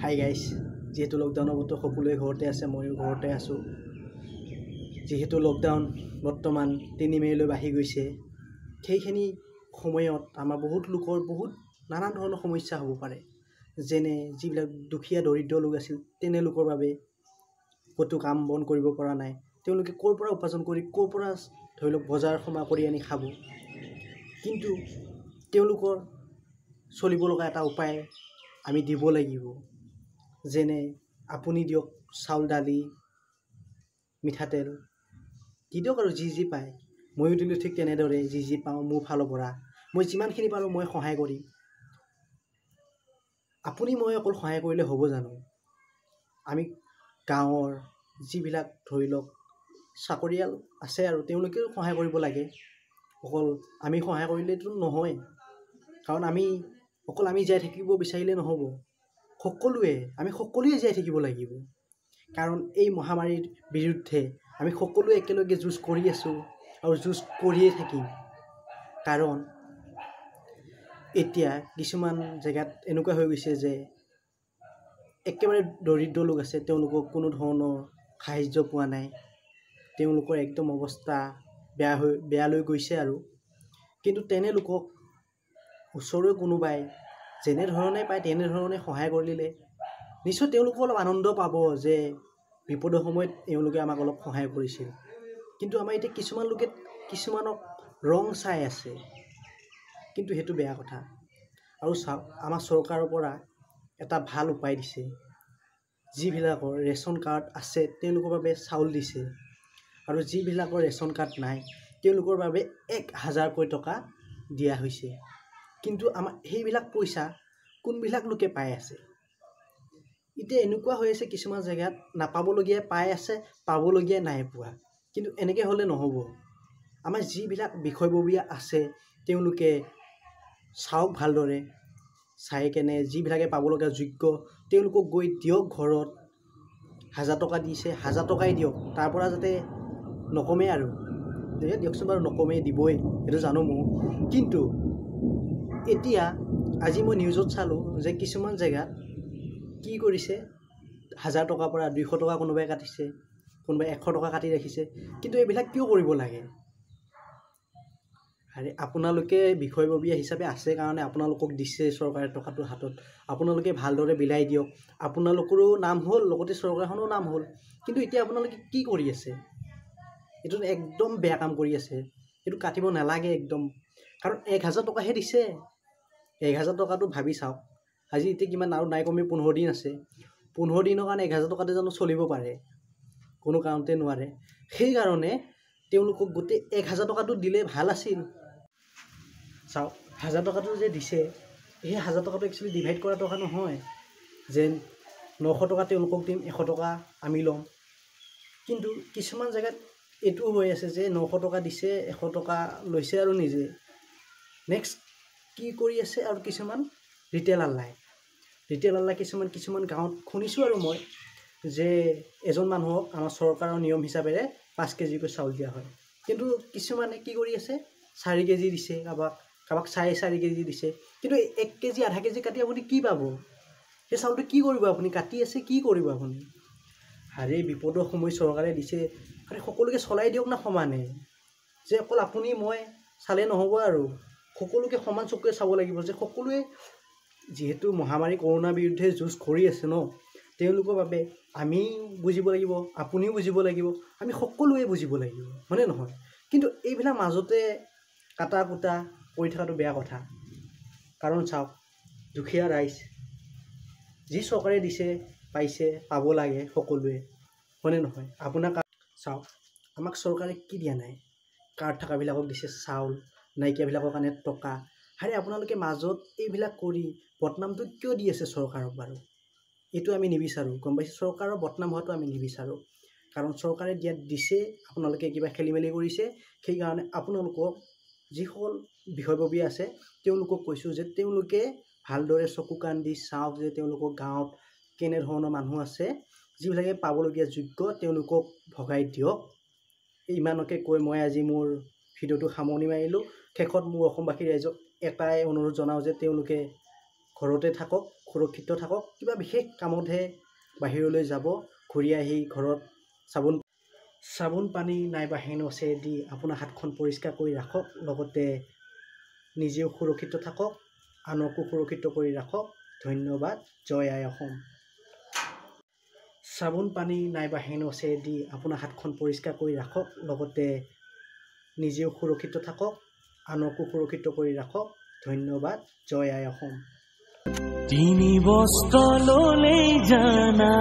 Hi guys, যিহেতু লকডাউনৰ বতৰ, সকলোৱে ঘৰতে আছে, ময়ো ঘৰতে আছোঁ। যিহেতু লকডাউন বৰ্তমান 3 মে'লৈ বাঢ়ি গৈছে, সেইখিনি সময়ত আমাৰ বহুত লোকৰ বহুত নানান ধৰণৰ সমস্যা হ'ব পাৰে। যেনে যিবিলাক দুখীয়া দৰিদ্ৰ লোক আছিল, তেনে লোকৰ বাবে ক'তো কাম বন কৰিব পৰা নাই, তেওঁলোকে ক'ৰ পৰা উপাৰ্জন কৰি ক'ৰ পৰা ধৰি লওক বজাৰ সমাৰ কৰি আনি খাব। কিন্তু তেওঁলোকৰ চলিব লগা এটা উপায় আমি দিব লাগিব। যেনে আপুনি দিয়ক চাউল, দালি, মিঠাতেল দি দিয়ক আৰু যি যি পায়। ময়ো দিলোঁ ঠিক তেনেদৰে যি যি পাওঁ মোৰ ফালৰ পৰা, মই যিমানখিনি পাৰোঁ মই সহায় কৰিম। আপুনি মই অকল সহায় কৰিলে হ'ব জানো? আমি গাঁৱৰ যিবিলাক ধৰি লওক চাকৰিয়াল আছে আৰু তেওঁলোকেও সহায় কৰিব লাগে। অকল আমি সহায় কৰিলেতো নহয়, কাৰণ আমি অকল আমি জীয়াই থাকিব বিচাৰিলে নহ'ব, আমি সকলোৱে জীয়াই থাকিব লাগিব। কাৰণ এই মহামাৰীৰ বিৰুদ্ধে আমি সকলোৱে একেলগে যুঁজ কৰি আছোঁ আৰু যুঁজ কৰিয়ে থাকিম। কাৰণ এতিয়া কিছুমান জেগাত এনেকুৱা হৈ গৈছে যে একেবাৰে দৰিদ্ৰ লোক আছে, তেওঁলোকক কোনো ধৰণৰ সাহাৰ্য পোৱা নাই, তেওঁলোকৰ একদম অৱস্থা বেয়ালৈ গৈছে আৰু। কিন্তু তেনে লোকক ওচৰৰে কোনোবাই যেনেধৰণে পায় তেনেধৰণে সহায় কৰিলে নিশ্চয় তেওঁলোকো অলপ আনন্দ পাব যে বিপদৰ সময়ত এওঁলোকে আমাক অলপ সহায় কৰিছিল। কিন্তু আমাৰ এতিয়া কিছুমান লোকে কিছুমানক ৰং চাই আছে, কিন্তু সেইটো বেয়া কথা। আৰু চাওক, আমাৰ চৰকাৰৰ পৰা এটা ভাল উপায় দিছে, যিবিলাকৰ ৰেচন কাৰ্ড আছে তেওঁলোকৰ বাবে চাউল দিছে, আৰু যিবিলাকৰ ৰেচন কাৰ্ড নাই তেওঁলোকৰ বাবে 1000কৈ টকা দিয়া হৈছে। কিন্তু আমাৰ সেইবিলাক পইচা কোনবিলাক লোকে পাই আছে? এতিয়া এনেকুৱা হৈ আছে কিছুমান জেগাত নাপাবলগীয়াই পাই আছে, পাবলগীয়াই নাই পোৱা। কিন্তু এনেকৈ হ'লে নহ'ব। আমাৰ যিবিলাক বিষয়ববীয়া আছে তেওঁলোকে চাওক ভালদৰে, চাই কেনে যিবিলাকে পাবলগীয়া যোগ্য তেওঁলোকক গৈ দিয়ক। ঘৰত 1000 টকা দিছে, 1000 টকাই দিয়ক, তাৰ পৰা যাতে নকমে আৰু। দিয়কচোন বাৰু, নকমে, দিবই, সেইটো জানো ময়ো। কিন্তু এতিয়া আজি মই নিউজত চালোঁ যে কিছুমান জেগাত কি কৰিছে, 1000 টকাৰ পৰা 200 টকা কোনোবাই কাটিছে, কোনোবাই 100 টকা কাটি ৰাখিছে। কিন্তু এইবিলাক কিয় কৰিব লাগে? আৰে আপোনালোকে বিষয়ববীয়া হিচাপে আছে কাৰণে আপোনালোকক দিছে চৰকাৰে টকাটো হাতত, আপোনালোকে ভালদৰে বিলাই দিয়ক, আপোনালোকৰো নাম হ'ল, লগতে চৰকাৰখনৰো নাম হ'ল। কিন্তু এতিয়া আপোনালোকে কি কৰি আছে? এইটো একদম বেয়া কাম কৰি আছে, এইটো কাটিব নালাগে একদম। কাৰণ 1000 টকাহে দিছে, 1000 টকাটো ভাবি চাওক, আজি এতিয়া কিমান আৰু নাই কমেও 15 দিন আছে, 15 দিনৰ কাৰণে 1000 টকাতে জানো চলিব পাৰে? কোনো কাৰণতে নোৱাৰে। সেইকাৰণে তেওঁলোকক গোটেই 1000 টকাটো দিলে ভাল আছিল। চাওক, 1000 টকাটো যে দিছে, সেই 1000 টকাটো একচুৱেলি ডিভাইড কৰা টকা নহয়, যেন 900 টকা তেওঁলোকক দিম, 100 টকা আমি ল'ম। কিন্তু কিছুমান জেগাত এইটোও হৈ আছে যে 900 টকা দিছে, 100 টকা লৈছে আৰু নিজে নেক্সট কি কৰি আছে। আৰু কিছুমান ৰিটেইল আল্লাই কিছুমান গাঁৱত শুনিছোঁ আৰু মই যে এজন মানুহক আমাৰ চৰকাৰৰ নিয়ম হিচাপেৰে 5 কেজিকৈ চাউল দিয়া হয়, কিন্তু কিছুমানে কি কৰি আছে, 4 কেজি দিছে, কাৰোবাক 4.5 কেজি দিছে। কিন্তু 1 কেজি আধা কেজি কাটি আপুনি কি পাব? সেই চাউলটো কি কৰিব আপুনি? কাটি আছে কি কৰিব আপুনি? আৰে বিপদৰ সময় চৰকাৰে দিছে, আৰে সকলোকে চলাই দিয়ক না সমানে, যে অকল আপুনি মই চালে নহ'ব আৰু সকলোকে সমান চকুৰে চাব লাগিব। যে সকলোৱে যিহেতু মহামাৰী কৰোণাৰ বিৰুদ্ধে যুঁজ কৰি আছে ন, তেওঁলোকৰ বাবে আমি বুজিব লাগিব, আপুনিও বুজিব লাগিব, আমি সকলোৱে বুজিব লাগিব, হয়নে নহয়? কিন্তু এইবিলাক মাজতে কাটা কুটা কৰি থকাটো বেয়া কথা। কাৰণ চাওক, দুখীয়া ৰাইজ যি চৰকাৰে দিছে পাইছে, পাব লাগে সকলোৱে, হয়নে নহয়? আপোনাক চাওক, আমাক চৰকাৰে কি দিয়া নাই? কাৰ্ড থকাবিলাকক দিছে চাউল, নাইকিয়াবিলাকৰ কাৰণে টকা। আৰে আপোনালোকে মাজত এইবিলাক কৰি বদনামটো কিয় দি আছে চৰকাৰক বাৰু? এইটো আমি নিবিচাৰোঁ, গম পাইছে? চৰকাৰৰ বদনাম হোৱাটো আমি নিবিচাৰোঁ। কাৰণ চৰকাৰে দিয়াত দিছে, আপোনালোকে কিবা খেলি মেলি কৰিছে, সেইকাৰণে আপোনালোকক যিসকল বিষয়ববীয়া আছে তেওঁলোকক কৈছোঁ যে তেওঁলোকে ভালদৰে চকু কাণ দি চাওক যে তেওঁলোকৰ গাঁৱত কেনেধৰণৰ মানুহ আছে, যিবিলাকে পাবলগীয়া যোগ্য তেওঁলোকক ভগাই দিয়ক। ইমানকে কৈ মই আজি মোৰ ভিডিঅ'টো সামৰণি মাৰিলোঁ। শেষত মোৰ অসমবাসী ৰাইজক এটাই অনুৰোধ জনাওঁ যে তেওঁলোকে ঘৰতে থাকক, সুৰক্ষিত থাকক। কিবা বিশেষ কামতহে বাহিৰলৈ যাব, ঘূৰি আহি ঘৰত চাবোন পানী নাইবা হেণ্ড ৱাছে দি আপোনাৰ হাতখন পৰিষ্কাৰ কৰি ৰাখক, লগতে নিজেও সুৰক্ষিত থাকক, আনকো সুৰক্ষিত কৰি ৰাখক। ধন্যবাদ। জয় আই অসম। চাবোন পানী নাইবা হেণ্ড ৱাছে দি আপোনাৰ হাতখন পৰিষ্কাৰ কৰি ৰাখক, লগতে নিজেও সুৰক্ষিত থাকক, আনকো সুৰক্ষিত কৰি ৰাখক। ধন্যবাদ। জয় আই অসম। তিনি বস্ত্ৰ ললেই জানা।